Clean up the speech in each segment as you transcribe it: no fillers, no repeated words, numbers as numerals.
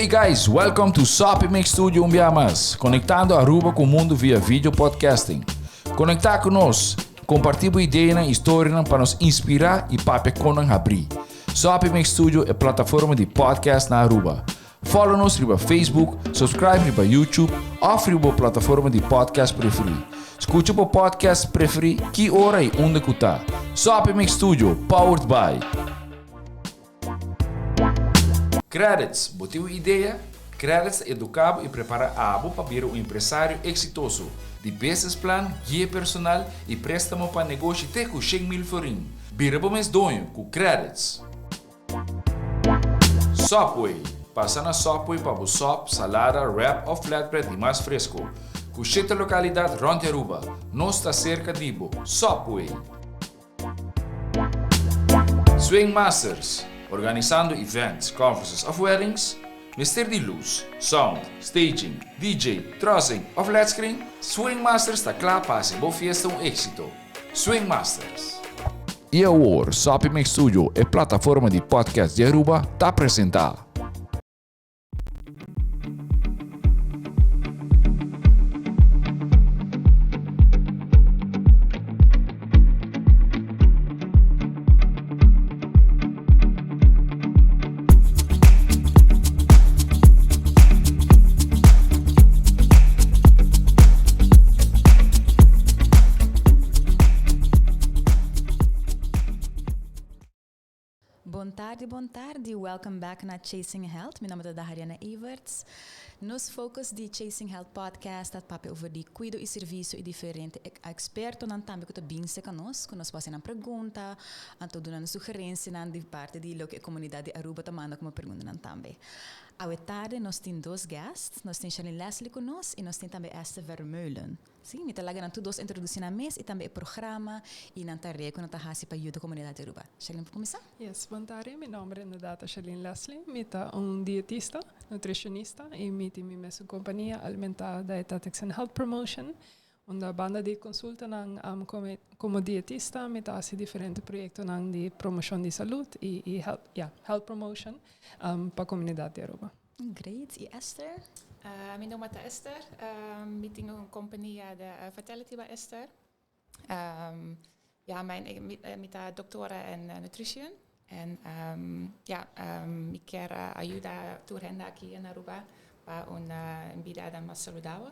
guys, welcome to Soppy Mix Studio un bia mas, conectando Aruba cu mundo via video podcasting. Conecta cu nos, comparti bo ideanan y historianan pa nos inspira y papia con nan habri. Soppy Mix Studio e plataforma di podcast na Aruba. Follow nos riba Facebook, subscribe riba YouTube of riba bo plataforma di podcast preferi. Scucha bo podcast preferi ki ora y unda cu ta. Soppy Mix Studio, powered by. Credits, Bo tin un idea? Credits ta educa bo y prepara abo pa bira un empresario exitoso. Di business plan, guia personal y prestamo pa negoshi te cu 100,000 florin. Bira bo mes doño cu Credits! Subway, Pasa na Subway pa bo sop, salada, wrap of flatbread di mas fresco. Cu shete localidad rond di Aruba. Nos ta cerca di bo. Subway! Swing Masters, Organisando events, conferences of weddings? Mester di luz, sound, staging, DJ, trussing of led screen? Swing Masters ta kla pa hasi bo fiesta un exito. Swing Masters! I awor, Soppy Mix Studio, e plataforma di podcast di Aruba, ta presenta. Bon tardi, bon tardi. Welcome back na Chasing Health. Mi nomber ta Dahariana Everts. Nos focus di Chasing Health Podcast ta papia over di cuido y servicio y diferente expertonan tambe cu ta bin cerca nos, cu nos por haci nan pregunta, anto duna nan sugerencianan di parti di loke e comunidad di Aruba ta manda como preguntanan tambe. Awe tarde nos tin dos guests, nos tin Sharlene Leslie cu nos y nos tin tambe Esther Vermeulen. Sí, mi ta laga nan tur dos introduci nan mes y tambe e programa y nan tarea cu nan ta haci pa yuda comunidad di Aruba. Sharlene por cuminsa? Yes, bon tarde. Mi nomber inderdaad ta Sharlene Leslie. Mi ta un dietista, nutricionista y mi tin mi mesun compania Alimenta Dietetics and Health Promotion. Unda banda di consultanan um, como, como dietista mi ta haci diferente proyectonan di promocion di salud y, y health, yeah, health promotion um, pa comunidad di Aruba. Great. Y Esther? Mi nomber ta Esther. Mi tin un compania de Vitality by Esther. Ja, mijn, mi, mi ta doctora en nutrition. En ja, mi kier ayuda tur hende aki in Aruba pa un bida mas saludabel.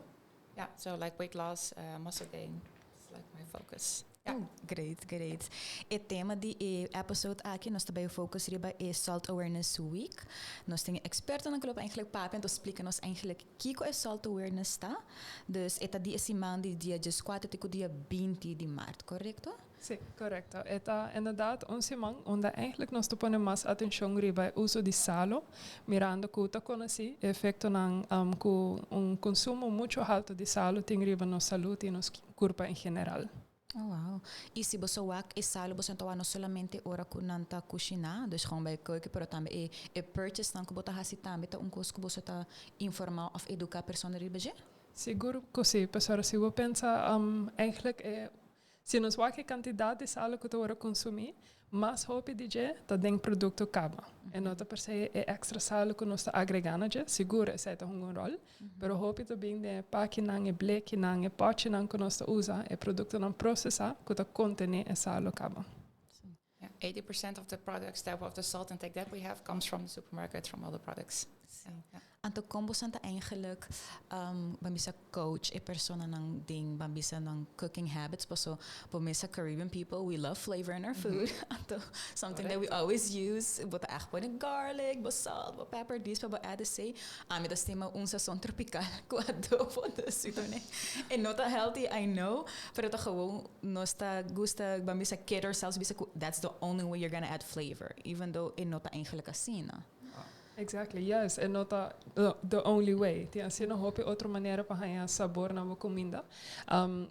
Ja, so like weight loss, muscle gain, is like my focus. Ja. Oh, great, great. E tema di e episode aki nos ta bay focus riba e Salt Awareness Week. Nos tin expertonan cu lo por eigenlijk papia anto splica nos eigenlijk kico e Salt Awareness ta. Dus e ta di e siman di dia dieskuater te cu dia binti di maart, correcto? Sí, correcto. E ta inderdaad un siman unda eigenlijk nos ta pone mas atencion riba e uso di salo, mirando cu ta conoci e efectonan cu un consumo mucho halto di salo tin riba nos salud y nos curpa en general. Oh wow. Y si boso wak e salo boso ta wak no solamente ora cu nan ta cushina, dus gewoon bij keuken, pero tambe e e purchase nan cu bo ta haci tambe ta un cos cu boso ta informa of educa persona riba dje? Sigur cu si, pasobra si bo pensa eigenlijk e Si nos wak e kantidat di salo ku ta wòrdu konsumí, mas hopi di dje ta den produkto kaba. E no ta per se e èkstra salo ku nos ta agregá na dje, sigur esei ta hunga un ròl, pero hopi ta bin den e pakinan, e blekinan, e pòchinan ku nos ta usa, e produktonan prosesá ku ta kontené e salo kaba. Yeah, 80% of the products that of the salt intake that we have comes from the supermarket, from all the products. Sí. Yeah. Anto kon boso ta eigenlijk um, ban bisa coach e personanan den ban bisa nan cooking habits paso bo mesa Caribbean people we love flavor in our food. Anto something that we always use bo ta echt pone garlic, bo salt, bo pepper, dis pa bo add esey. Ami ta stima un sazon tropical cu adobo dus e no ta healthy I know pero ta gewoon Nos ta gusta ban bisa kid ourselves bisa cu that's the only way you're gonna add flavor, even though e no ta eigenlijk asina. Exactly, yes, e no ta the only way. Tin asina hopi otro manera pa haña sabor na bo cuminda.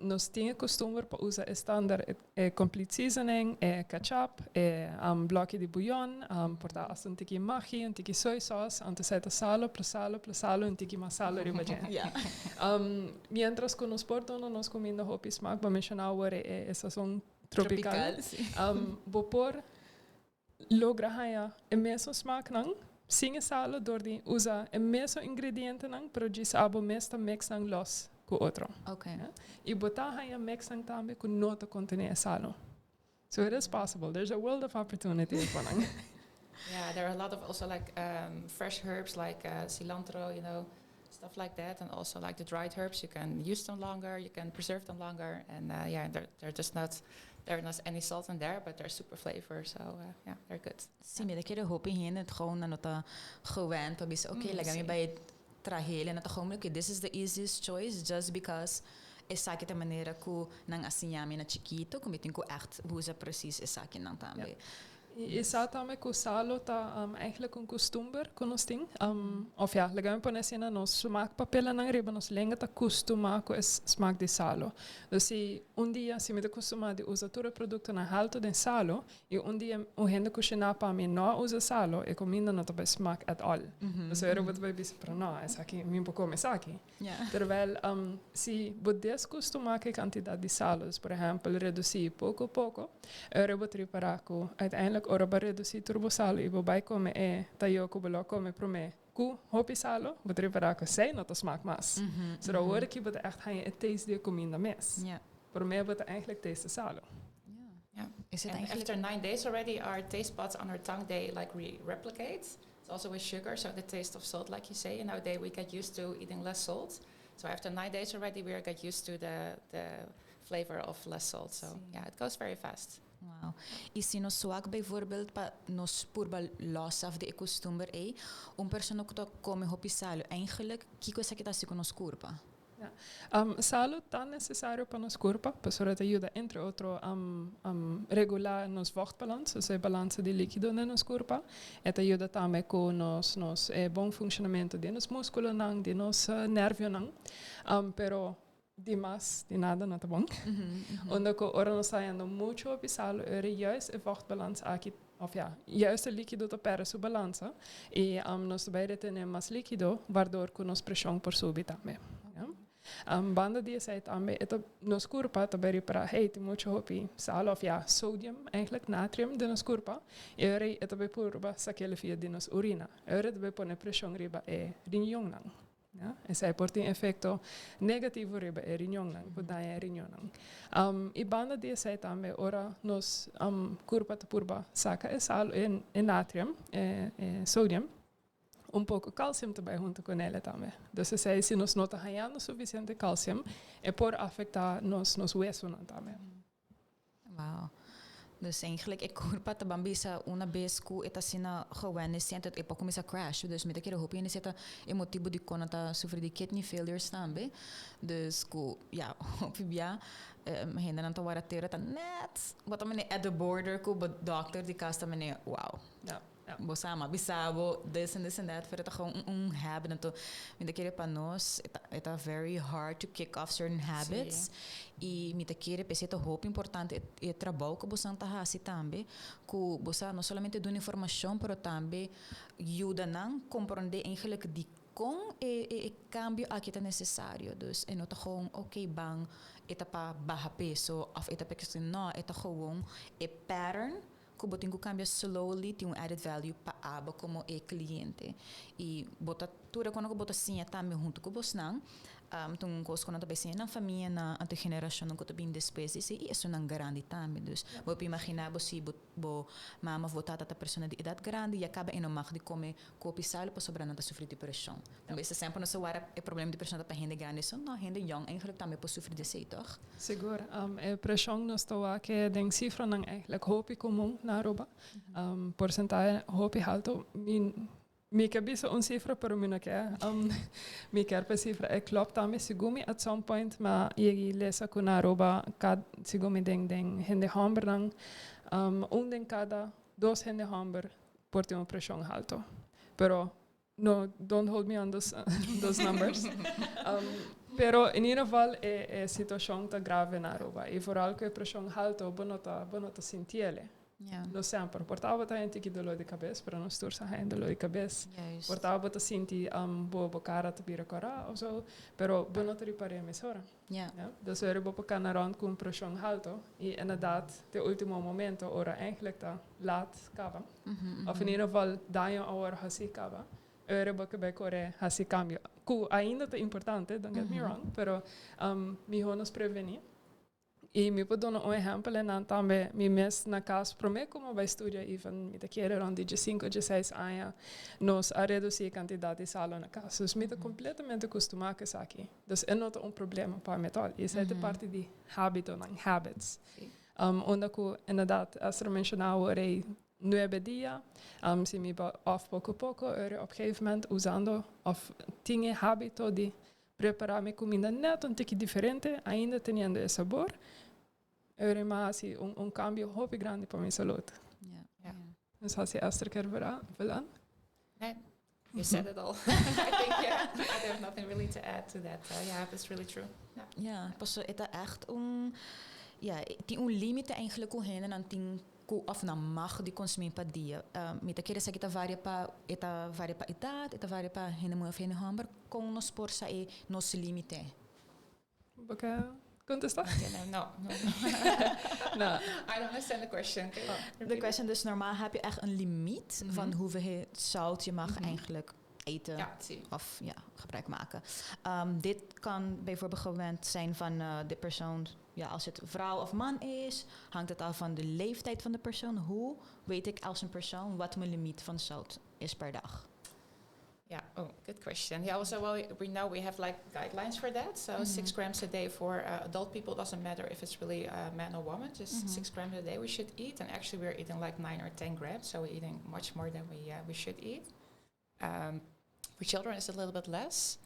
Nos tin e costumber pa usa e standaard e complete seasoning, e ketchup, e bloki di bouillon, por ta hasta un tiki Maggi, un tiki soy sauce, anto esei ta salo plus salo plus salo, un tiki mas salo riba dje. Mientras cu nos por duna nos cuminda hopi smaak, bo a menciona awor e sazon tropical, bo por logra haya e mesun smaaknan. Sin e salo door di usa e mesun ingredientenan, pero djis abo mes ta mix nan los cu otro. Y bo ta haya mix nan tambe cu no ta contene e salo. So it is possible. There's a world of opportunity pa nan. Yeah, there are a lot of also like fresh herbs like cilantro, stuff like that, and also like the dried herbs. You can use them longer, you can preserve them longer, and yeah, they're just not there's not any salt in there, but they're super flavor, so yeah, they're good. Si, mi ta kere hopi hende gewoon nan no ta gewend pa bisa, "Okay, laga mi bay trah'e." Nan ta gewoon, "Okay, this is the easiest choice," just because esaki ta manera cu nan a siña mi na chikito, cu mi tin cu echt usa precies esaki nan tambe. Y sa tambe cu salo ta eigenlijk un custumber cu nos tin. Of ja, laga mi pone asina, nos smaakpapillen riba nos lenga ta custuma cu e smaak di salo. Dus si un dia, si mi ta custuma di usa tur e productonan halto den salo, y un dia un hende cushina pa mi no usa salo, e cuminda no ta bay smaak at all. Dus ora bo ta bay bisa, "Pero no, esaki, mi no por come esaki." Terwijl si bo descostuma cu e cantidad di salo, dus por ehempel, reduci poco poco, ora bo ta ripara cu uiteindelijk ora bo reduci tur bo salo y bo bay come e tayo cu bo lo come prome cu hopi salo, bo ta ripara cu esey no ta smaak mas. So ora cu bo ta echt haya e taste di e cuminda mes. Prome bo ta eigenlijk taste salo. Is het And eigenlijk after 9 days already, our taste buds on our tongue, they like re-replicate. It's also with sugar, so the taste of salt, like you say. And nowadays we get used to eating less salt. So after 9 days already, we are get used to the flavor of less salt. So yeah, it goes very fast. Wow. Y si nos wak bijvoorbeeld pa nos purba los af di e custumber ey, un persona cu ta come hopi salo, eigenlijk kico esaki ta haci cu nos curpa? Salo ta necesario pa nos curpa, pasobra e ta yuda, entre otro, regula nos vochtbalans, osea e balans di likido den nos curpa. E ta yuda tambe cu nos bon funcionamento di nos musculonan, di nos nervionan. Pero demas di nada no ta bon. Unda cu ora nos ta hayando mucho hopi salo, ora juist e vochtbalans aki, of ja, juist e likido ta perde su balansa y nos ta bay retene mas likido, waardoor cu nos presion por subi tambe. Ja? Banda di esey tambe, e ta, nos curpa ta bay ripara, "Hey, tin mucho hopi salo," of ja, sodium, eigenlijk natrium den nos curpa, y ora e ta bay purba sak'e via di nos urina. Ora ta bay pone presion riba e riñonnan. Ja? Esey por tin efecto negativo riba e riñonnan, por daña e riñonnan. Y banda di esey tambe, ora nos curpa ta purba saca e sal, e natrium, e sodium, un poco calcium tambe hunto cu ne tambe. Dus esey, si nos no ta hayando suficiente calcium, e por afecta nos wesonan tambe. Wow. Dus eigenlijk, e curpa ta ban bisa una bes cu e ta asina gewoon is het e por cuminsa crash. Dus mi ta kere hopi hende ta e motibo di con ta sufri di kidney failures tambe. Dus cu ja, hopi bia hende nan ta wara tera ta net wat mane at the border cu bo doctor di cas ta mane, "Wow." Bo sa m'a bisa bo this and this and that, pero ta gewoon un habit. Anto, mi ta kere pa nos, e ta very hard to kick off certain habits. Y mi ta kere p'esey ta hopi importante e trabou cu bo ta hasi tambe, cu bo no solamente duna informacion, pero tambe yuda nan comprende eigenlijk di con e cambio aki ta necesario. Dus e no ta gewoon, "Okay, bang, e ta pa baha peso," of e ta pa no, e ta gewoon e pattern cu bo tin cu cambia slowly, tin un added value pa abo como e cliente. Y bo ta tur cu bo ta siña tambe hunto cu bosnan, tin cos cu nan ta siña na famia, na ante generacion cu ta bin despues y esunnan grandi tambe. Dus bo por imagina bo si bo mama of bo tata ta persona di edad grandi y caba e no mag di come hopi salo pasobra nan ta sufri di presion. Yeah. Dus semper nos wara e problema di presion pa hende grandi, so no, hende jong eigenlijk tambe por sufri di esey, toch? Sigur. E presion nos ta cu den cifranan eigenlijk hopi comun na Aruba. Porcentahe hopi halto. Mi kier bisa un cifra, pero mi no kier. Mi kier pa cifra e klopt tambe. Segun mi at some point m'a yega lesa cu na Aruba segun mi den hende hombernan, un den cada dos hende homber por tin un presion halto. Pero no, don't hold me on those numbers. Pero in ieder geval e situacion ta grave na Aruba. Y vooral cu e presion halto, bo no ta sinti'e. No semper. Por ta bo ta haya tiki dolor di cabes, pero nos tur sa haya dolor di cabes. Por ta bo ta sinti bo cara ta bira cora of zo, pero bo no ta ripara mesora. Ja? Dus ora bo por cana rond cu un presion halto y inderdaad te ultimo momento ora eigenlijk ta laat caba. Of in ieder geval daño a worde haci caba. Ora bo ke bay core haci cambio. Cu ainda ta importante, don't get me wrong, pero miho nos preveni. Y mi por duna un ehempel nan tambe. Mi mes na cas, prome cu mi bay studia even, mi ta kere rond di 15, 16 aña, nos a reduci cantidad di salo na cas. Dus mi ta completamente acostuma cu esaki. Dus e no ta un problema pa mi at all. Y esey ta parti di habitonan, habits. Unda cu inderdaad, Esther menciona awor, hey, 9 dia, si mi ba off poco poco, ora op een gegeven moment usando of tin e habito di prepara mi cuminda net un tiki diferente, ainda teniendo e sabor, ora m'a haci un cambio hopi grandi pa mi salud. Dus als je Esther kier vertellen? Nee, you said it all. I think, yeah, I have nothing really to add to that. Yeah, that's really true. Yeah. Ja, paso e ta echt un, ja, tin un limite eigenlijk cu hende nan tin cu of nan mag di consumi pa dia. Mi ta kere esaki ta varia pa, e ta varia pa edad, e ta varia pa hende muhe of hende homber, con nos por sa e nos limite? Bo kier contesta? No. No. I don't understand the question. Can you De repeat it? Question dus, normaal heb je echt een limiet van hoeveel zout je mag eigenlijk eten of, ja, gebruik maken. Dit kan bijvoorbeeld gewend zijn van de persoon, ja, als het vrouw of man is, hangt het af van de leeftijd van de persoon. Hoe weet ik als een persoon wat mijn limiet van zout is per dag? Yeah, oh, good question. Yeah, also, well, we know we have like guidelines for that. So 6 grams a day for adult people, doesn't matter if it's really a man or woman, just 6 grams a day we should eat. And actually, we're eating like 9 or 10 grams, so we're eating much more than we should eat. For children, it's a little bit less.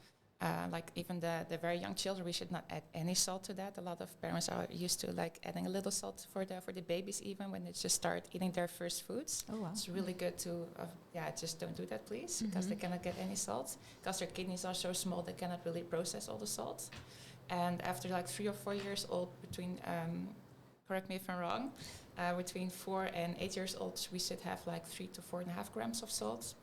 Like even the very young children, we should not add any salt to that. A lot of parents are used to like adding a little salt for the babies, even when they just start eating their first foods. It's really good to, yeah, just don't do that, please, because they cannot get any salt. Because their kidneys are so small, they cannot really process all the salt. And after like 3 or 4 years old, between, correct me if I'm wrong, between 4 and 8 years old, we should have like 3 to 4.5 grams of salt.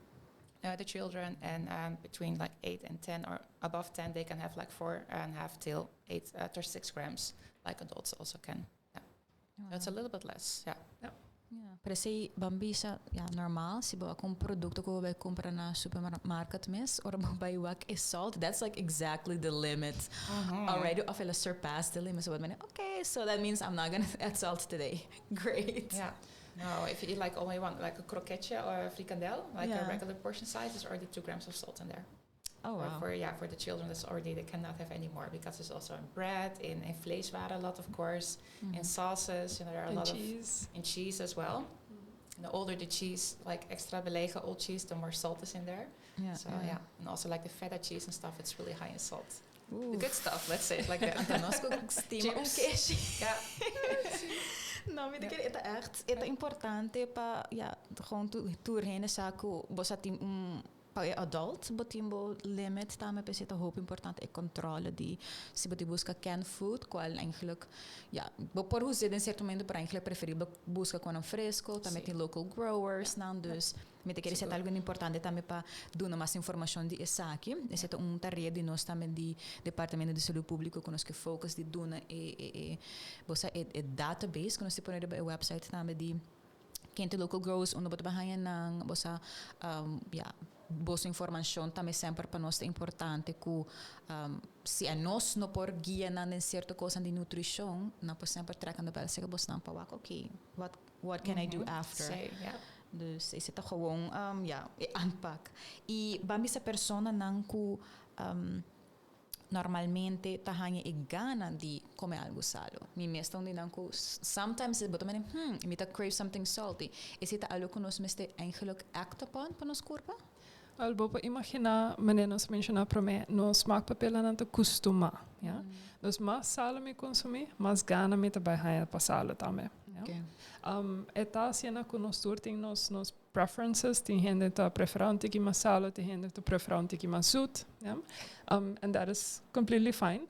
The children, and between like 8 and 10 or above 10, they can have like 4.5 till 8 to 6 grams, like adults also can. Yeah. That's a little bit less. Yeah. Ja, pero si ban bisa, ja, normaal, si bo un producto cu bo bay cumpra na supermarket mes, ora bo bay wak e salt, that's like exactly the limit already, of el a surpass the limit. So what, okay, so that means I'm not gonna add salt today. Great. Yeah. No, if you eat like only one, like a kroketje or a frikandel, like a regular portion size, there's already 2 grams of salt in there. Oh Or wow. for, yeah, for the children, that's already, they cannot have any more because it's also in bread, in vleeswaren a lot, of course, in sauces. There are a And lot of cheese. In cheese as well. And the older the cheese, like extra belegen old cheese, the more salt is in there. So yeah, and also like the feta cheese and stuff, it's really high in salt. Oeh. The good stuff, let's say it like that. Anto nos stima un Chips. keshi. No, mi ta kere echt, e ta importante pa, ja, gewoon tur hende sa cu bo tin un, pa e adult, bo tin bo limit tambe, pa ta hopi importante e controle di si bo ta busca canned food, cual eigenlijk, ja, bo por usa den cierto momento, pero eigenlijk preferibel busca cu fresco, tambe tin local growers, nan, dus mi ta kere ta algo importante tambe pa duna mas informacion di esaki. Esey ta un tarea di nos tambe di Departamento di Salud Publico, cu nos ke focus di duna e bo sa e database cu nos ta pone riba e website tambe di ken ta local growers, unda bo ta haya nan, bo sa, ja, bo informacion tambe semper pa nos ta importante cu si nos no por guia nan den cierto cos di nutricion, nan por semper trek aan de bel, zeggen bo nan pa wak, okay, what can I do after? Say, yeah. Dus esey ta gewoon ja, e aanpak. Y ban bisa persona nan cu normalmente ta haya e gana di come algo salo. Mi mes ta un di nan cu sometimes bo ta mene, mi ta crave something salty. Esey ta algo cu nos mester eigenlijk act upon pa nos curpa? Wel, bo por imagina, manera nos menciona prome, nos smaakpapillen ta custuma, ja? Dus mas salo mi consumi, mas gana mi ta bay haya pa salo tambe. Ja? E ta asina cu nos tur tin nos preferences, tin hende ta prefera un tiki mas salo, tin hende ta prefera un tiki mas zoet, ja? And that is completely fine.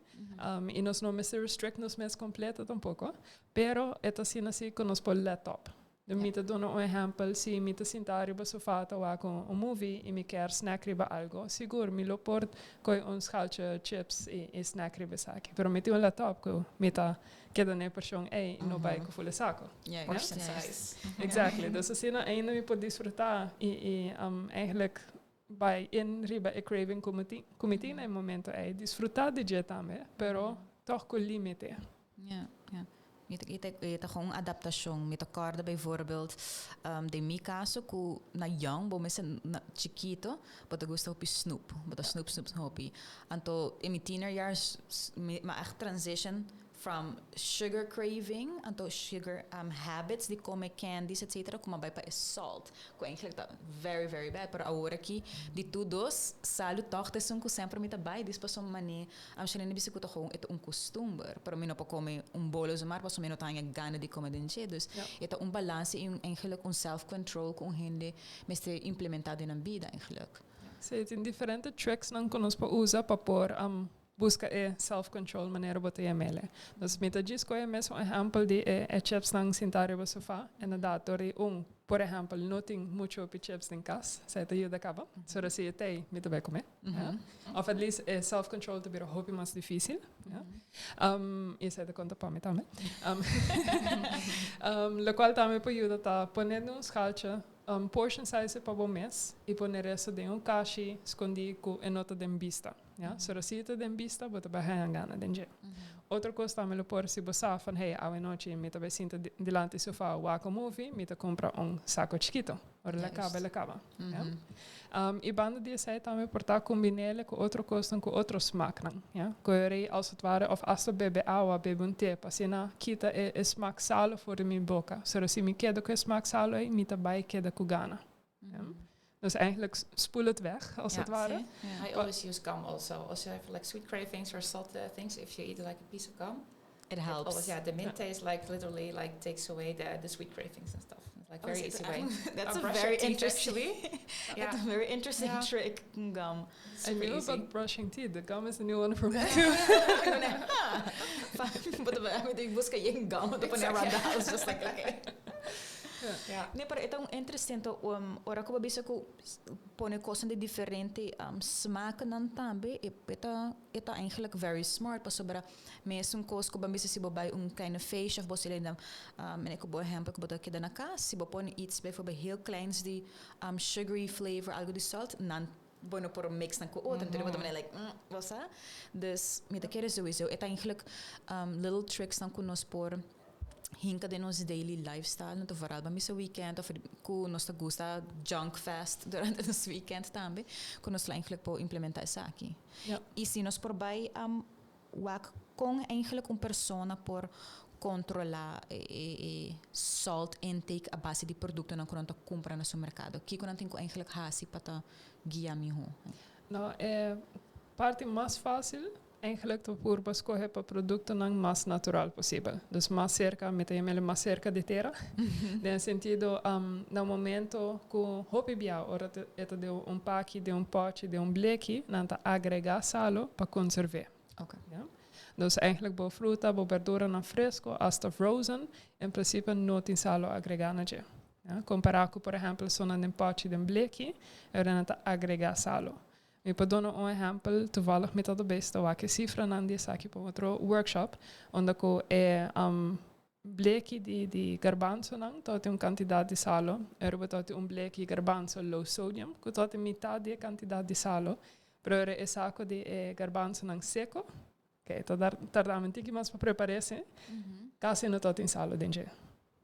Y nos no mester restrict nos mes completo tampoco, pero e ta asina si cu nos por let op. Mi ta duna un ehempel, si mi ta sinta riba sofa ta wak un movie y mi kier snack riba algo, sigur mi lo por coy un schaaltje chips y snack riba esaki. Pero mi tin un laptop cu mi ta keda na e porcion ey y no bay cu full e saco. Portion size. Exactly. Dus asina ainda mi por disfruta y eigenlijk bay in riba e craving cu mi tin na e momento ey. Disfruta di dje tambe, pero toch cu limite. Ja. E ta gewoon adaptacion. Mi ta corda bijvoorbeeld, den mi caso, cu na young, bo mes na chikito, bo ta gusta hopi snoep. Bo ta snoep, snoep, hopi. Anto, in mi tiener years, m'a echt transition from sugar craving, anto sugar habits, di come candies, etc., cu m'a bay pa e salt. Cu eigenlijk ta very, very bad. Pero awor aki, di tur dos, salo toch ta esun cu semper mi ta bay. Dus paso mane, am Shalene bisa cu ta gewoon e ta un costumber. Pero mi no por come un bolo zomaar, paso mi no ta gana di come den dje. Dus e ta un balance y eigenlijk un self-control cu un hende mester implementa den nan bida eigenlijk. Si, tin diferente tricks nan cu nos por usa pa por busca e self-control, manera bo ta yam'e. Dus mi ta djis coge mes un ehempel di e chips nan sinta riba sofa. Inderdaad, door di un, por ehempel, no tin mucho pi chips den cas, esey ta yuda caba. So si e t'ey, mi ta bay come. Ja. Of at least e self-control ta bira hopi mas dificil. Ja. Y esey ta conta pa mi tambe. Locual tambe por yuda ta pone un schaaltje portion size pa bo mes y pone resto den un cashi scondi cu e no ta den bista. Ja? So si ta den bista, bo ta bay haya gana den dje. Otro cos tambe lo por si bo sa van, hey, awe nochi mi ta bay sinta dilanti sofa wak un movie, mi ta cumpra un saco chikito. Ora el a caba, el a caba. Ja? Y banda di esey tambe por ta combin'e cu otro cos, cu otro smaaknan. Ja? Curry, als het ware, of hasta bebe awa, bebe un te, pa asina kita e smaak salo for di mi boca. So si mi keda cu e smaak salo ey, mi ta bay keda cu gana. Ja? Dus eigenlijk spoel het weg, als het ware. I always use gum also. Also have like sweet cravings or salt things. If you eat like a piece of gum, It helps. Always, yeah, the mint taste like literally like takes away the sweet cravings and stuff. It's like Oh, very so easy way. That's Or a brush very your teeth, interesting. actually. That's a very interesting trick. Gum. I Super knew easy. about brushing teeth. The gum is a new one for me too. But I busca yen gum to put around the house, just like, okay. Nee, pero e ta un interesante ora cu bisa cu pone cos di diferente smaaknan tambe e ta eigenlijk very smart, pasobra mes un cos cu ban bisa si bo bay un kleine feestje of bo sele dan en ik bo ehempel cu bo ta keda na cas, si bo pone iets bijvoorbeeld heel kleins di sugary flavor, algo di salt, nan bo no por mix nan cu otro, mm -hmm. like, wat sa? Dus mi ta kere sowieso e ta eigenlijk little tricks nan cu nos por hinka den nos daily lifestyle, no vooral bij misa weekend of ku nos ta gusta junk fast durante nos weekend tambe, ku nos eigenlijk por implementa esaki. Y si nos por bay wak con eigenlijk un persona por controla e salt intake a base di productonan cu nan ta cumpra na supermercado. Kico nan tin cu eigenlijk hasi pa ta guia miho? Nou, parti mas facil eigenlijk ta purba scoge pa productonan mas natural posibel. Dus mas cerca, mi ta yam'e mas cerca di tera. Den sentido, na momento cu hopi bia, ora e ta den un paki, den un pochi, den un bleki, nan ta agrega salo pa conserva. Ja? Dus eigenlijk bo fruta, bo berduranan fresco, hasta frozen, in principe no tin salo agrega na dje. Ja? Compara cu, por ehempel, esunnan den pochi, den bleki, nan ta agrega salo. Mi por duna un ehempel, toevallig mi tabata bezig ta wak e cifranan di esaki pa otro workshop, unda cu e bleki di garbanzonan tin un cantidad di salo, y tin un bleki garbanzo low sodium, cu tin mitar di cantidad di salo, pero e saco di garbanzonan seco, cu ta tarda un tiki mas pa prepara, casi no tin salo den dje.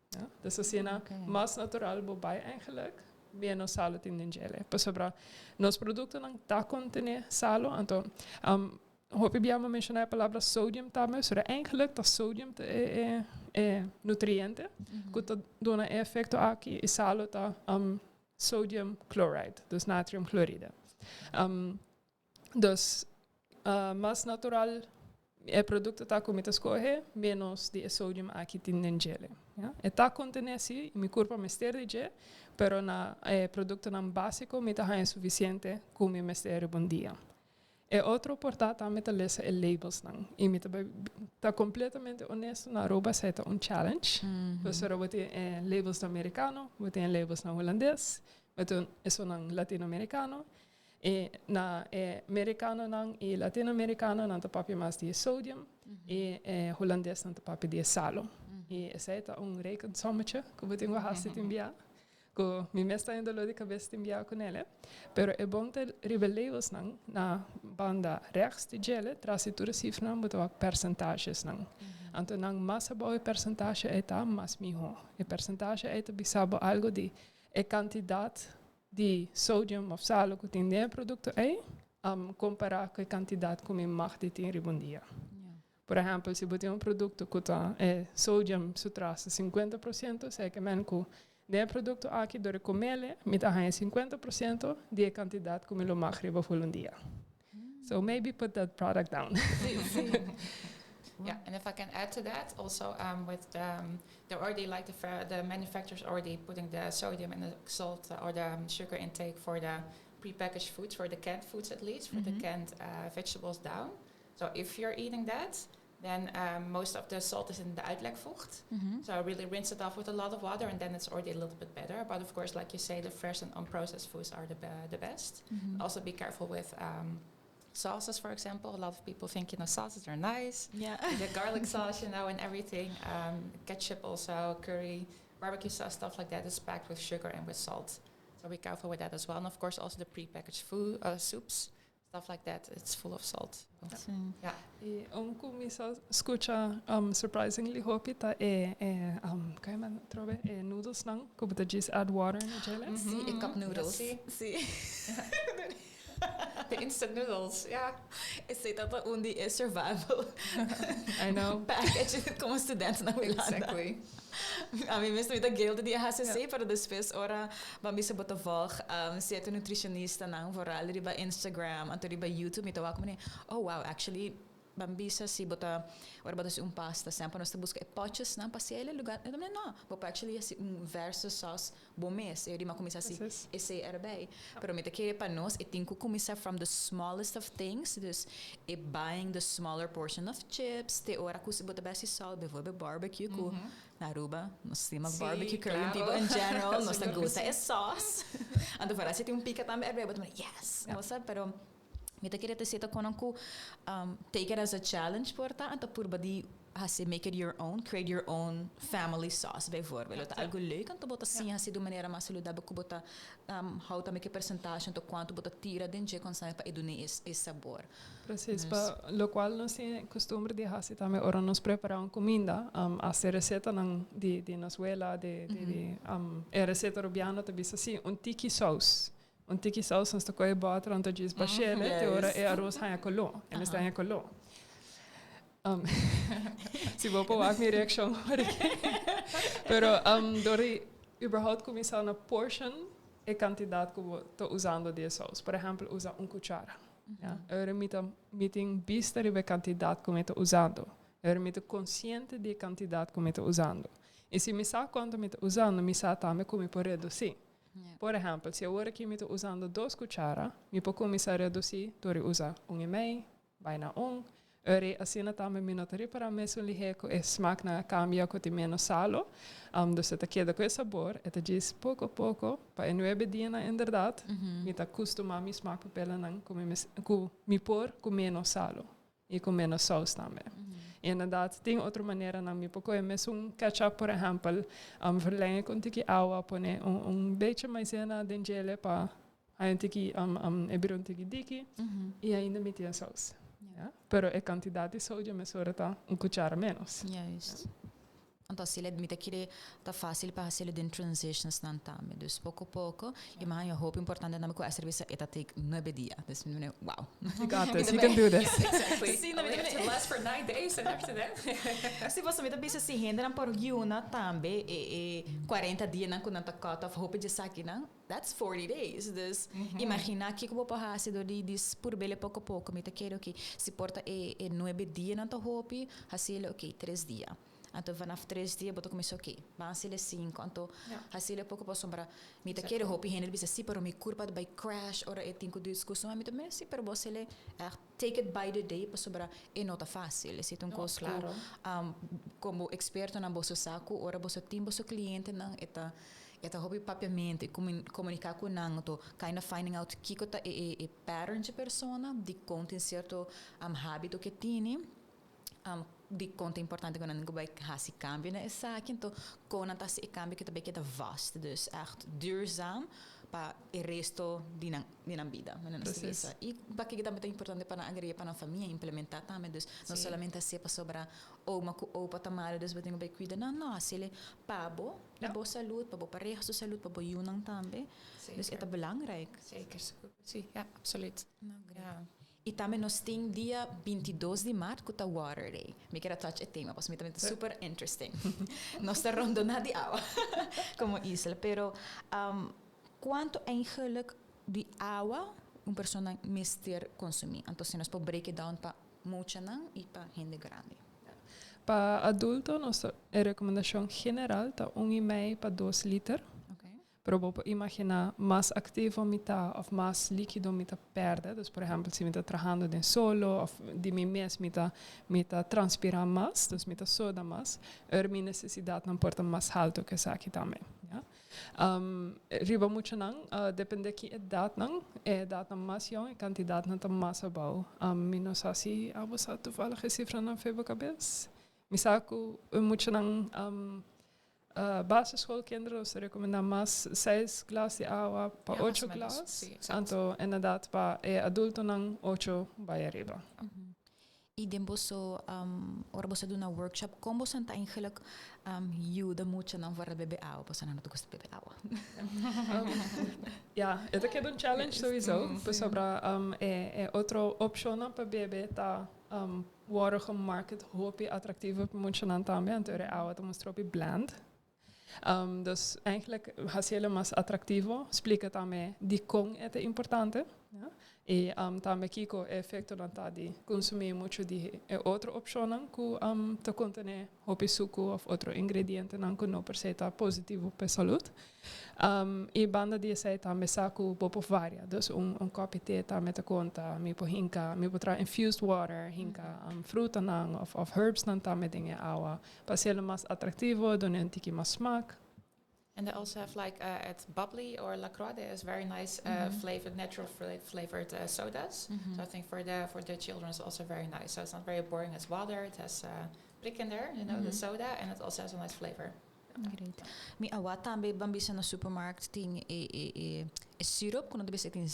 Ja? Dus asina, mas natural bo bay eigenlijk, menos salo tin den dje. Pasobra nos productonan ta contene salo, anto hopi bia mi a menciona e palabra sodium tambe, so eigenlijk ta sodium ta e nutriente, cu ta duna e efecto aki, y salo ta sodium chloride, dus natrium chloride. Dus mas natural e producto ta cu mi ta scoge, menos di e sodium aki tin den dje. Ja? E ta contene si, mi curpa mester di dje, pero na e productonan basico mi ta haya suficiente cu mi mester un dia. E otro por ta tambe ta lesa e labels nan. Y mi ta ta completamente honesto, na Aruba esey ta un challenge. Pasobra bo tin e labels na Americano, bo tin e labels na Hulandes, bo tin esunnan Latinoamericano. Y na e Mericanonan y Latinoamericano nan ta papia mas di e sodium y e Hulandesnan ta papia di e salo. Y esey ta un rekensommetje cu bo tin cu haci tin bia. Cu mi mes ta en dolor di cabes tin bia cu nele. Pero e bon ta riba labelsnan na banda rechts di djele, tras di tur e cifranan bo ta wak percentagesnan. Anto nan mas abou e percentage ei ta, mas miho. E percentage ei ta bisa bo algo di e cantidad di sodium of salo cu tin den e producto ei, compara cu e cantidad cu mi mag di tin riba un dia. Por ehempel, si bo tin un producto cu ta e sodium su tras 50%, esey ke men cu den e producto aki door di comele mi ta haya 50% di e cantidad cu mi lo mag riba full un dia. So maybe put that product down. Yeah, and if I can add to that, also with they're already like the manufacturers already putting the sodium and the salt or the sugar intake for the prepackaged foods, for the canned foods at least, for the canned vegetables down. So if you're eating that, then most of the salt is in the uitlekvocht. So really rinse it off with a lot of water, and then it's already a little bit better. But of course, like you say, the fresh and unprocessed foods are the best. Also be careful with sauces, for example. A lot of people think sauces are nice. The garlic sauce and everything. Ketchup also, curry, barbecue sauce, stuff like that is packed with sugar and with salt. So be careful with that as well. And of course, also the prepackaged food, soups, stuff like that, it's full of salt. So, yeah. Y un cu mi sa scucha surprisingly hopi ta e con e trobe e noodles nan cu bo ta just add water na djele. Si, e cup noodles. Si. Si. The instant noodles, yeah. Esey ta un di e survival I know. package como studente na Hulanda. Ami mes ta guilty di haci asina, pero despues ora bo a bisa bo ta volg cierto nutricionista nan vooral riba Instagram anto riba YouTube, mi ta wak como, oh wow, actually ban bisa si bo ta ora bo ta haci un pasta, semper nos ta busca e potjes nan pa haci e lugar, no, bo por actually haci un verse sauce bo mes, e rima cuminsa haci esey erbij. Pero mi ta kere pa nos e tin cu cuminsa from the smallest of things, dus e buying the smaller portion of chips, te ora cu si bo ta bay salt, bijvoorbeeld barbecue, cu na Aruba nos stima barbecue, Caribbean people in general, nos ta gusta e sauce. Anto vooral si tin un pica tambe erbij, bo ta yes, yeah. Pero mi ta kere te con cu take it as a challenge por ta, anto purba di haci make it your own, create your own family sauce bijvoorbeeld. Ja. Algo leuk, anto bo ta siña haci di manera mas saludabel cu bo ta hou tambe cu percentage, anto cuanto bo ta tira den dje constant pa e duna e sabor. Precies, pa locual nos tin costumber di haci tambe ora nos prepara un cuminda, haci recetanan di nos wela, di e receta Rubiano ta bisa si, un tiki saus. Un tiki saus, nos ta coge boter, anto djis bashele, te ora e arroz haya color, e mester haya color. Si bo por wak mi reaccion. Pero door di überhaupt cuminsa na portion e cantidad cu bo ta usando di e saus. Por ehempel, usa un cuchara. Ja? Ora mi tin bista riba e cantidad cu mi ta usando. Ora mi ta consciente di e cantidad cu mi ta usando. Y si mi sa cuanto mi ta usando, mi sa tambe con mi por reduci. Por ehempel, si awor aki mi ta usando 2 cuchara, mi por cuminsa reduci door di usa 1,5, bijna 1. Ora asina tambe mi no ta ripara mesun lihe cu e smaak nan a cambia cu tin menos salo. Dus e ta keda cu e sabor, e ta djis poco poco, pa e 9 dia nan inderdaad, mi ta custuma mi smaakpapillen cu mi por cu menos salo y cu menos saus tambe. Y inderdaad, tin otro manera nan mi por coge mesun ketchup, por ehempel, verlengen cu un tiki awa, pone un beetje maizena den djele pa un tiki e bira un tiki diki y ainda mi tin saus. Ja? Pero e cantidad di sodium mesora ta un cuchara menos. Juist. Anto asina mi ta kere ta facil pa haci den transitions nan tambe. Dus poco poco. Y mi a hopi importante tambe cu e servicio e ta take 9 dia. Dus mi wow. You got this. You can do this. Exactly. Si, no, Only have to last for 9 days and after that. Si bo mi ta bisa si hende nan por yuna tambe e 40 dia nan cu nan ta cut off hopi di esaki nan. That's 40 days. Dus imagina kico bo por haci door di purbele poco poco. Mi ta kere, ok, si por ta e 9 dia nan ta hopi, haci ok, 3 dia. Anto vanaf 3 dia bo ta cuminsa, ok, ban haci'le 5, anto haci'le poco pasobra mi ta kere hopi hende bisa si, pero mi curpa ta bay crash ora e tin cu discusion. Mi ta mira si, pero bo haci'le echt take it by the day, pasobra e no ta facil. Esey ta un No, cos cu como expertonan boso sa cu ora boso tin boso clientenan e ta hopi papiamento y comunica cu nan, anto kind of finding out kico ta e pattern di persona, di con tin cierto habito cu e tini, di con ta importante cu nan bay haci cambio na esaki, anto con nan ta haci e cambio cu ta bay keda vast, dus echt duurzaam pa e resto di nan bida. Nan bisa. Y pakico tambe ta importante pa nan agrega pa nan famia, implementa tambe, dus no solamente haci pasobra oma cu opa ta malo, dus bo tin cu bay cuida. No, no, haci'le pa bo, pa bo salud, pa bo pareha su salud, pa bo yiunan tambe. Dus e ta belangrijk. Zeker, si, ja, absoluut. No, great. Y tambe nos tin dia 22 di maart cu ta Water Day. Mi kier touch e tema, pasobra mi tambe ta super interesting. Nos ta rondona di awa como isla, pero cuanto eigenlijk di awa un persona mester consumi? Anto, si nos por break it down pa muchanan y pa hende grandi. Pa adulto, nos recomendacion general ta 1,5 pa 2 liter. Pero bo por imagina, mas activo mi ta of mas likido mi ta perde. Dus, por ehempel, si mi ta trahando den solo of di mi mes mi ta transpira mas, dus mi ta soda mas, mi necesidadnan por ta mas halto cu esaki tambe. Ja? Riba muchanan, depende ki edadnan, edadnan mas jong, e cantidadnan ta mas abou. Mi no sa si abo sa toevallig e cifranan for bo cabes. Mi sa cu muchanan basisschoolkinderen, nos ta recomenda mas 6 glas di awa pa Ja, mas 8 o menos. glas. Si, exacto. Anto, inderdaad, pa adultonan 8 bay ariba. Y den boso, ora boso doen een workshop, con boso ta eigenlijk yuda muchanan pa bebe awa? Boso no ta gusta bebe awa. Ja, het is een challenge sowieso. Pasobra e otro opcion pa bebe ta worden gemarket hopi atractivo pa muchanan tambe. Anto e awa ta mustra hopi bland. Dus eigenlijk haci'le mas atractivo, splica tambe di con e ta importante. Ja? Y tambe kico e efectonan ta di consumi mucho di e otro opcion cu ta contene hopi suco of otro ingredientenan cu no per se ta positivo pa salud. Y banda di esey tambe sa cu bo por varia. Dus un copi te tambe ta conta, mi por hinca, mi por traha infused water, hinca frutanan of herbs nan tambe den e awa. Pa haci'le mas atractivo, duna un tiki mas smaak. And they also have like at Bubbly or La Croix, there's very nice flavored, natural flavored sodas. So I think for the children it's also very nice. So it's not very boring as water. It has prik in there, the soda, and it also has a nice flavor. Great. Mi a wak tambe ban bisa na supermarkt tin e syrup, cu bisa tin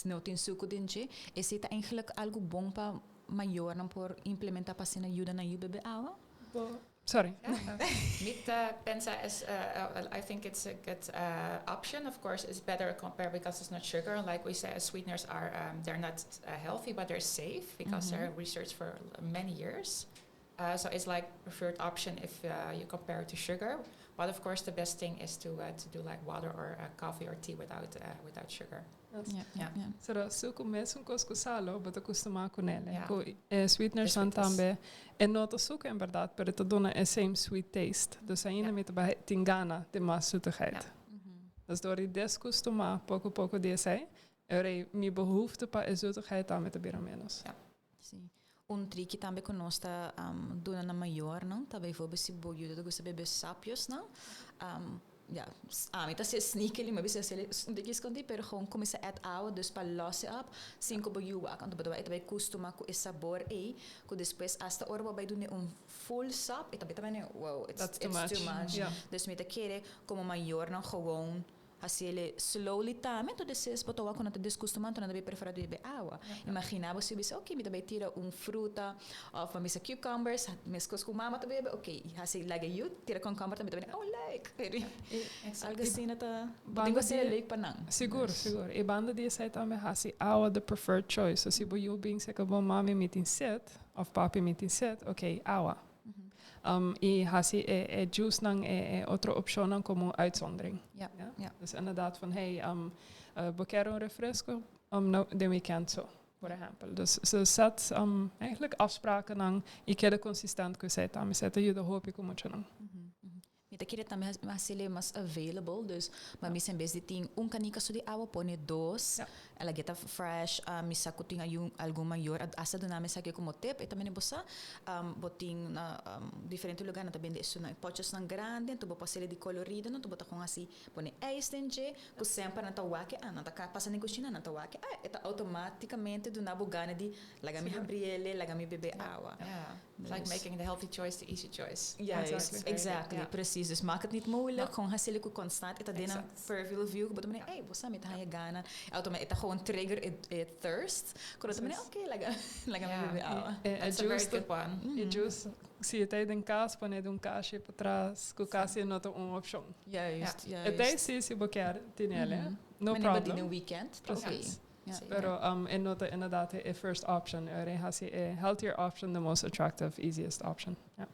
no tin suco den dje. Esey ta eigenlijk algo bon pa mayornan por implementa pa asina yuda nan bebe awa? Bo, sorry. Yeah. Mi ta pensa is, I think it's a good option. Of course, it's better compared because it's not sugar. Like we say, sweeteners are they're not healthy, but they're safe because they're researched for many years. So it's like preferred option if you compare it to sugar. But of course, the best thing is to do like water or coffee or tea without sugar. Sero suco mesun cos cu salo, bo ta custuma cu ne. Cu sweeteners nan tambe. E no ta suco en berdad, pero ta duna e same sweet taste. Dus ainda mi ta tin gana di mas zoetigheid. Dus door di descostuma poco poco di esey, ora mi behoefte pa e zoetigheid tambe ta bira menos. Si. Un trick tambe cu nos ta duna na mayornan, ta bijvoorbeeld si bo yiu ta gusta bebe sapjes, no? Ja, ami ta ser sneakily, maar bisa un tiki scondi, pero gewoon cuminsa add awa, dus pa los it up, sin cu bo yiu wak. Anto bo ta bay custuma cu e sabor ey, cu despues hasta ora bo bay duna un full sap, e ta tambe, wow, it's, That's too it's much. too much. Dus mi ta kere como mayornan gewoon haci'le slowly tambe, anto despues bo ta wak cu nan ta descostuma, anto nan ta bay prefera di bebe awa. Imagina bo si bisa, ok, mi ta bay tira un fruta of mi bisa cucumbers, mescos cu mama ta bebe, ok, hasi laga yiu tira cucumber tambe, ta bay, oh, like. Algo asina ta, Banda tin cu ser leuk pa nan. Sigur, sigur. E banda di esey tambe hasi awa the preferred choice. So si bo yiu bin seka bo, "Mami, mi tin sed," of "Papi, mi tin sed," ok, awa. Y hasi e juice nan e otro opcion como uitzondering. Ja? Dus inderdaad van, hey, we kier un refresco, no, den weekend so. Por ehempel. Dus ze set eigenlijk afsprakennan y keda consistent cu esey tambe. Esey ta yuda hopi cu muchanan. Mi ta kere tambe haci'le mas available, dus ma mi en bes di tin un canica so di awa, pone dos. El a get fresh, mi sa cu tin algun mayor, hasta duna mi esaki como tip, e tambe bo sa, bo tin na diferente lugar nan ta bende esun potjesnan grandi, anto bo por haci'le di colorido, anto bo ta con haci pone ijs den dje, cu semper nan ta wak, ah, nan ta pasa den cushina, nan ta wak, ah, e ta automaticamente duna bo gana di laga mi habri'ele, laga mi bebe awa. Yeah. It's like making the healthy choice the easy choice. Juist, exactly, precies. Dus maak het niet moeilijk, gewoon haci'le cu constant, e ta den een peripheral view, bo ta manera, hey, bo sa mi ta haya gana. Automatically, e ta gewoon trigger e thirst. Cu ta manera, okay, laga mi bebe awa. That's a very good one. E juice, si ta den cas, pone un kashi patras, cu casi no ta un opcion. Juist. E ta si, si bo kier tin'e, no Maar problem. in een weekend, oké. Pero e no ta inderdaad e first option. E haci e healthier option the most attractive, easiest option. Yeah.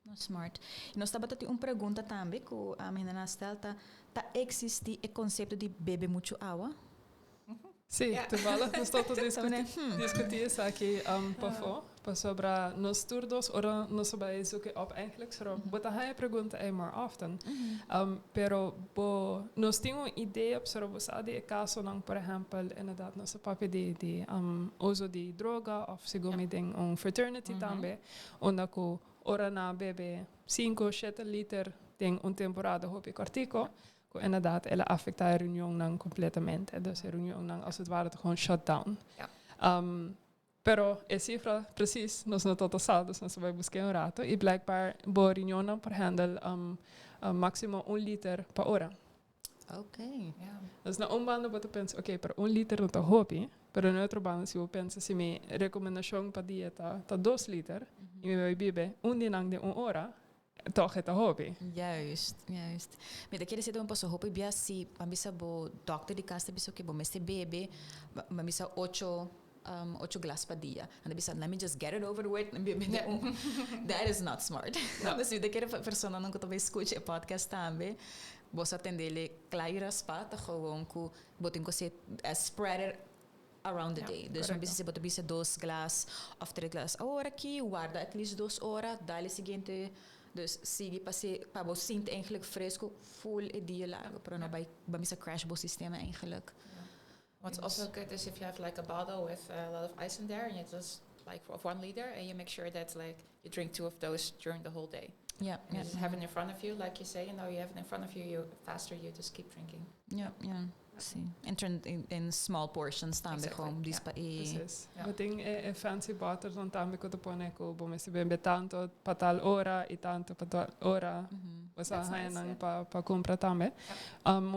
No, smart. Y nos tabata tin un pregunta tambe cu a uh, na stel ta, ta existi e concepto di bebe mucho awa? Si, toevallig nos tabata discuti esaki pafo, pasobra nos tur dos ora nos bay zoek op eigenlijk, so bo ta haya e pregunta ey more often. Pero bo nos tin un idea sobre bo sa di casonan, por ehempel, inderdaad nos papia di uso di droga of segun mi den un fraternity tambe, unda cu ora nan bebe 5, 7 liter den un temporada hopi cortico, cu inderdaad el a afecta e riñonnan completamente. Dus e riñonnan als het ware gewoon shut down. Pero e cifra precies nos no ta sa, dus nos bay busca un rato. Y blijkbaar bo riñonnan por handle maximo 1 liter pa ora. Dus na un banda bo ta pensa, ok, pero 1 liter no ta hopi, pero na otro banda si bo pensa, si mi recomendacion pa dia ta 2 liter, y mi bay bebe un di nan den un ora, toch e ta hopi. Juist. Mi ta kere un paso hopi bia si ban bisa bo dokter di cas ta bisa cu bo mester bebe, ban bisa 8 glas pa dia. En dan bisa, let me just get it over with en bebe un. That is not smart. No. Dus mi ta kere personanan cu ta bay scucha e podcast tambe, bo sa tendele klaar spa, ta gewoon cu bo tin cu spread it around the day. Dus ban bisa si bo ta bisa 2 glas of 3 glas awor aki, warda at least 2 ora, dale siguiente. Dus sigui pa se pa bo sinti eigenlijk fresco full e dia largo, pero no bay ban bisa crash bo sistema eigenlijk. What's also good is if you have like a bottle with a lot of ice in there, and you just like of 1 liter, and you make sure that like you drink two of those during the whole day. And you just have it in front of you, like you say, you have it in front of you, you faster you just keep drinking. Ja. Si. En turn in small portions tambe, gewoon dus pa e Precies. Ja. Bo tin e fancy bottle dan tambe cu ta pone cu bo mester bebe tanto pa tal ora y tanto pa tal ora. Bo sa That's nice, nan pa cumpra tambe.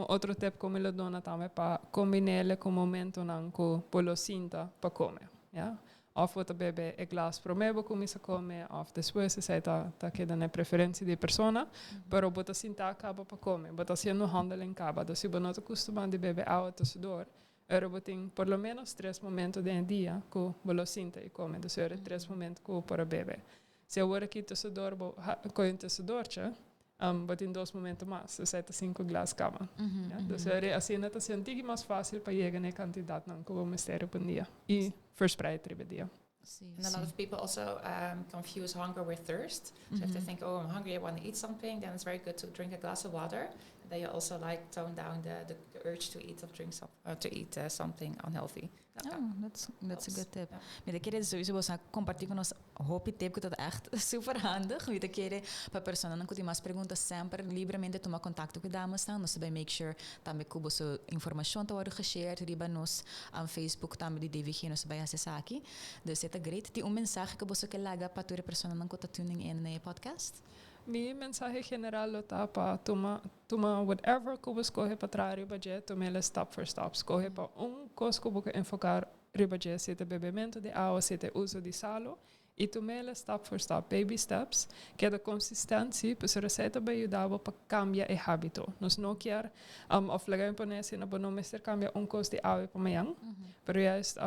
Otro tip cu mi lo duna tambe pa combin'e cu momentonan cu bo lo sinta pa come. Ja? Of bo ta bebe e glas prome bo cuminsa come, of despues, esey ta keda na preferencia di persona, pero bo ta sinta caba pa come, bo ta haciendo handeling caba. Dus si bo no ta acostumbra di bebe awa tussendoor, ora bo tin por lo menos 3 momento den dia cu bo lo sinta y come. Dus ora 3 momento cu bo por bebe. Si awor aki tussendoor bo coy un tussendoortje, bo tin 2 momento mas, dus ta 5 glas caba. Ja? Dus ora asina ta sinti mas facil pa yega na cantidadnan cu bo mester pa dia. Y verspreid riba dia. And a lot of people also confuse hunger with thirst. So if they think, "Oh, I'm hungry, I want to eat something," then it's very good to drink a glass of water. And then you also like tone down the urge to eat or drink some, to eat something unhealthy. Oh, that's a Helps. good tip. Ja. Mi ta kere sowieso bo a comparti cu nos hopi tip cu ta echt super handig. Mi ta kere pa personanan cu tin mas pregunta semper libremente tuma contacto cu dames nan. Nos ta bay make sure tambe cu boso informacion ta wordo geshared riba nos Facebook tambe di DVG, nos ta bay haci esaki. Dus ta great. Tin un mensahe cu bo kier laga pa tur personanan cu ta tuning in na e podcast? Mi mensahe general ta pa tuma whatever cu bo scohe pa traha riba dje, tum'e stap for stap. Scohe pa un cos cu bo enfoca riba dje, si ta bebemento di awa, si ta uso di salo, y tum'e stap for stap, baby steps, keda consistente, pues esey ta bay yuda pa cambia e habito. Nos no kier, of laga mi pone asina, bo no mester cambia un cos di awe pa mañan, pero juist,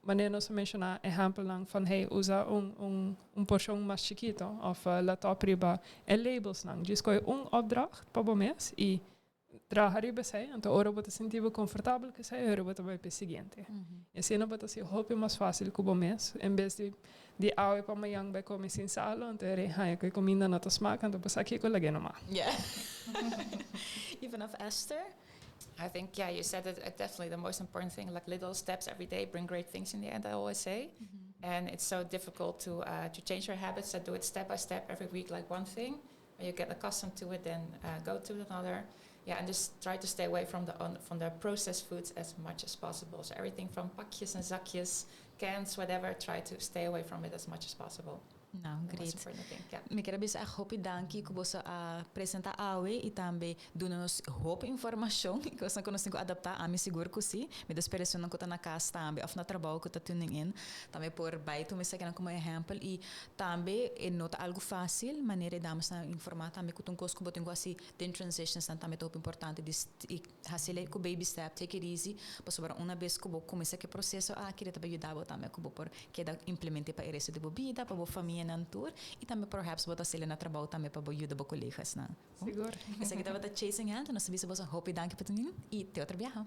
wanneer nos menciona ehempelnan van hey, usa un porcion mas chikito, of let op riba e labels nan. Dus scohe un opdracht pa bo mes y Traha riba esei, anto ora bo ta sinti bo komfortabel ku esei, ora bo ta bai pa e siguiente. I asina bo ta hasi hopi mas fásil ku bo mes, en bes di di awe pa mañan bai kome sin salo, anto e rei haña ku e kuminda no ta smak, anto bo sa kiko lag'é nomá. Yeah. I vanaf Esther? I think, yeah, you said it, definitely the most important thing, like little steps every day bring great things in the end, I always say. And it's so difficult to change your habits, so do it step by step every week, like one thing. When you get accustomed to it, then go to another. Yeah, and just try to stay away from the processed foods as much as possible. So everything from pakjes and zakjes, cans, whatever, try to stay away from it as much as possible. No, The great. most important thing, yeah. Mi kier bisa hopi danki cu boso a presenta awe y tambe duna nos hopi informacion cu nos nos tin cu adapta. Ami sigur cu si. Mi ta spera cu ta na cas tambe of na trabou cu ta tuning in. Tambe por bay tuma esaki como ehempel y tambe e no ta algo facil, manera damas a informa tambe cu un cos cu bo tin cu haci den transitions tambe ta importante di y haci cu baby step, take it easy, pasobra un bes cu bo cuminsa cu e proceso aki, tambe yuda bo tambe cu bo por keda implementa pa e resto di bo bida, pa bo famia nan tur y tambe perhaps bo ta haci na trabou tambe pa bo yuda bo colegas nan. Sigur. Esaki tabata Chasing Health, nos ta bisa boso hopi danki pa tune in y te otro biaha.